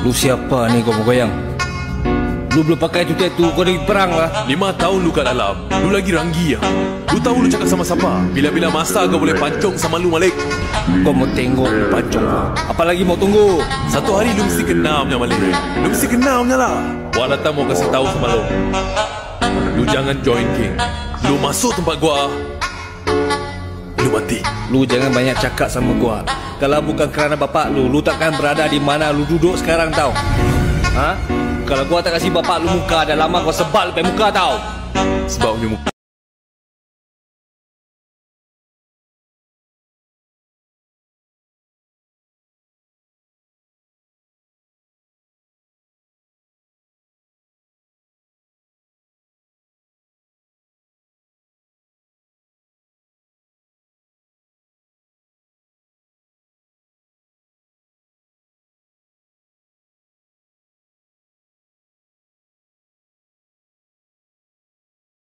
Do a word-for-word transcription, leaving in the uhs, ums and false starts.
Lu siapa ni kau meugoyang? Lu belum pakai tu tattoo, kau dari perang lah. Lima tahun lu kat dalam, lu lagi ranggi ya. Lu tahu lu cakap sama siapa? Bila-bila masa kau boleh pancong sama lu, Malik. Kau mau tengok lu pancong kau. Apalagi mau tunggu. Satu hari lu mesti kenal punya, Malik. Lu mesti kenal punya lah. Wak datang mau kasih tahu sama lu. Lu jangan join geng. Lu masuk tempat gua, lu mati. Lu jangan banyak cakap sama gua. Kalau bukan kerana bapak lu, lu takkan berada di mana lu duduk sekarang tau. Ha? Kalau gua tak kasih bapak lu muka, dah lama gua sebal pek muka tau. Sebab punya muka.